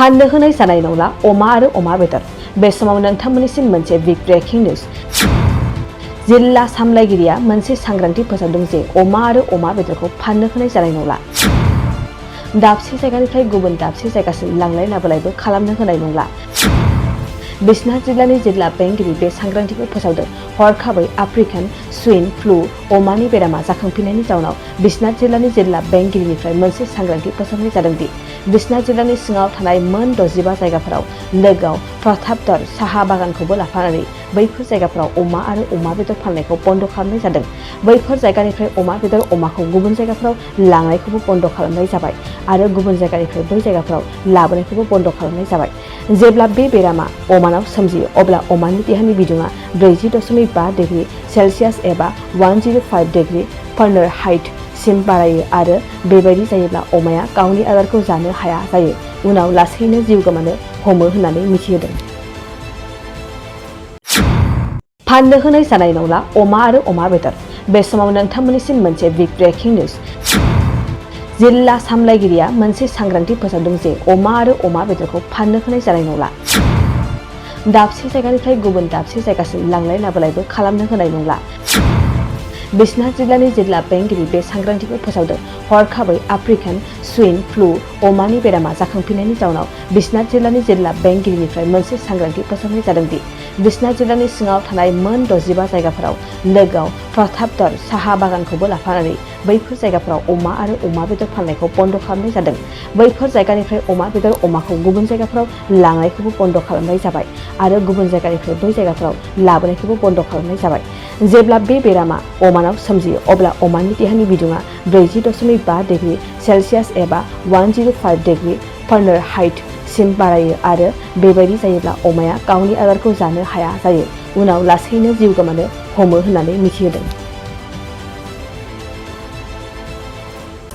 फाननो होनाय जानाय नंला अमा आरो अमा बेदर। बे समाव नोंथांमोननिसिम मोनसे बिग ब्रेकिं निउज। जिल्ला सामलायगिरिया मोनसे सांग्रांथि फोसावदों जे अमा आरो अमा बेदरखौ फाननो होनाय जानाय नंला। दाबसे जायगानिफ्राय गुबुन दाबसे जायगासिम लांलाय लाबोलायबो खालामनो होनाय नंला। बिसनाथ जिल्लानि जिल्ला बेंगिरि बे सांग्रांथिखौ फोसावदों। हरखाबै आफ्रिकान सुइन फ्लु अमानि बेरामा जाखांफिननायनि जाउनाव बिसनाथ जिल्लानि जिल्ला बेंगिरिनिफ्राय मोनसे सांग्रांथि फोसावनाय जादों दि बिसनाथ जिल्लानि सिङाव थानाय मोन 65 जायगाफोराव लोगोआव प्रतापगढ़ साहा बागानखौबो लाफानानै बैफोर जायगाफोराव अमा आरो अमा बेदर फाननायखौ बन्द खालामनाय जादों। बैफोर जायगानिफ्राय अमा बेदर अमाखौ गुबुन जायगाफोराव लांनायखौबो बन्द खालामनाय जाबाय आरो गुबुन जायगानिफ्राय बै जायगाफोराव लाबोनायखौबो बन्द खालामनाय जाबाय। जेब्ला बे बेरामा अमानाव सोमजियो अब्ला अमानि देहानि बिदुङा 40.5 डिग्री सेल्सियास एबा 105 डिग्री फारेनहाइट सिम बारायो आरो बेबायदि जायोब्ला अमाया गावनि आदारखौ जानो हाया जायो। उनाव लासैनो जिउ गोमानो हमो होननानै मिथिहोदों। फाननो होनाय जानाय नंला अमा आरो अमा बेदर। बे समाव नोंथांमोननिसिम मोनसे बिग ब्रेकिं निउज। जिल्ला सामलायगिरिया मोनसे सांग्रांथि फोसावदों जे अमा आरो अमा बेदरखौ फाननो होनाय जानाय नंला। दाबसे जायगानिफ्राय गुबुन दाबसे जायगासिम लांलाय लाबोलायबो खालामनो होनाय नंला। बिसनाथ जिल्लानि जिल्ला बेंगिरि बे सांग्रांथिखौ फोसावदों। हरखाबै आफ्रिकान सुइन फ्लु अमानि बेरामा जाखांफिननायनि जाउनाव बिसनाथ जिल्लानि जिल्ला बेंगिरिनिफ्राय मोनसे सांग्रांथि फोसावनाय जादों दि बिसनाथ जिल्लानि सिङाव थानाय मोन 65 जायगाफोराव लोगोआव प्रतापगढ़ साहा बागानखौबो लाफानानै बैफोर जायगाफोराव अमा आरो अमा बेदर फाननायखौ बन्द खालामनाय जादों। बैफोर जायगानिफ्राय अमा बेदर अमाखौ गुबुन जायगाफोराव लांनायखौबो बन्द खालामनाय जाबाय आरो गुबुन जायगानिफ्राय बै जायगाफोराव लाबोनायखौबो बन्द खालामनाय जाबाय। जेब्ला बे बेरामा अमानाव सोमजियो अब्ला अमानि देहानि बिदुङा 40.5 डिग्री सेल्सियास एबा 105 डिग्री फारेनहाइट सिम बारायो आरो बेबायदि जायोब्ला अमाया गावनि आदारखौ जानो हाया जायो। उनाव लासैनो जिउ गोमानो हमो होननानै मिथिहोदों।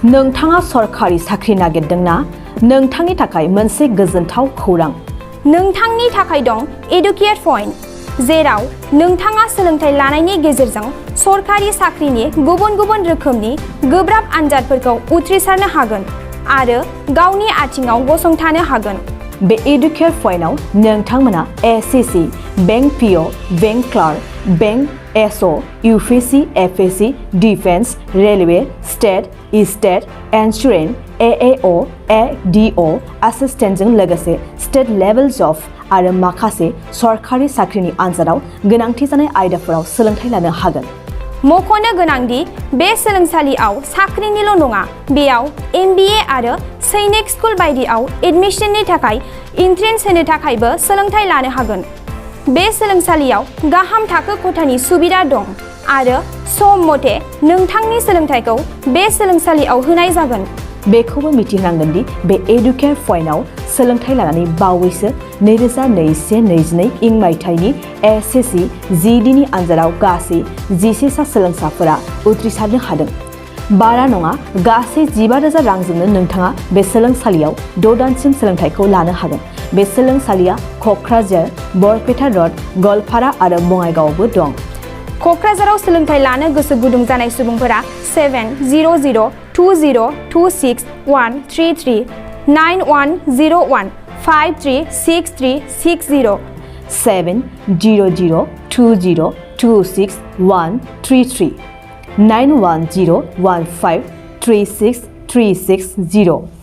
नोंथाङा सरखारि साख्रि नागिरदों ना? नोंथांनि थाखाय मोनसे गोजोनथाव खौरां। नोंथांनि थाखाय दं एडुकेट पइन्ट, जेराव नोंथाङा सोलोंथाइ लानायनि गेजेरजों सरखारि साख्रिनि गुबुन गुबुन रोखोमनि गोब्राब आनजादफोरखौ उथ्रिसारनो हागोन आरो गावनि आथिङाव गसंथानो हागोन। बे एडुकेट पइन्टआव नोंथांमोना SSC, bank PO, bank clerk, bank SO, UPSC, FSC, defence, railway, state insurance, AAO, ADO एसिस्टेन्टजों लोगोसे स्टेट लेभेल जब आरो माखासे सरखारि साख्रिनि आनजादाव गोनांथि जानाय आयदाफोराव सोलोंथाइ लानो हागोन। मख'नो गोनांदि बे सोलोंसालियाव साख्रिनिल' नङा, बेयाव MBA आरो सैनिक स्कुल बायदियाव एडमिशननि थाखाय एन्ट्रेन्स होनो थाखायबो सोलोंथाइ लानो हागोन। बे सोलोंसालियाव गाहाम थाखो खथानि सुबिदा दं आरो सम मथे नोंथांनि सोलोंथाइखौ बे सोलोंसालियाव होनाय जागोन। बेखौबो मिथिनांगोन दि बे एडुकेट पइन्टआव सोलोंथाइ लानानै बावैसो 2021-22 इं मायथाइनि एसएससी GD नि आनजादाव गासै 11 सा सोलोंसाफोरा उथ्रिसारनो हादों। बारा नङा, गासै 15,000 रांजोंनो नोंथाङा बे सोलोंसालियाव 6 दानसिम सोलोंथाइखौ लानो हागोन। बे सोलोंसालिया क'क्राझार, बरपेटा र'ड, गवालपारा आरो बङाइगावआवबो दं। क'क्राझाराव सोलोंथाइ लानो गोसो गुदुं जानाय सुबुंफोरा 700262133 9101 536360 70020262133 9101536360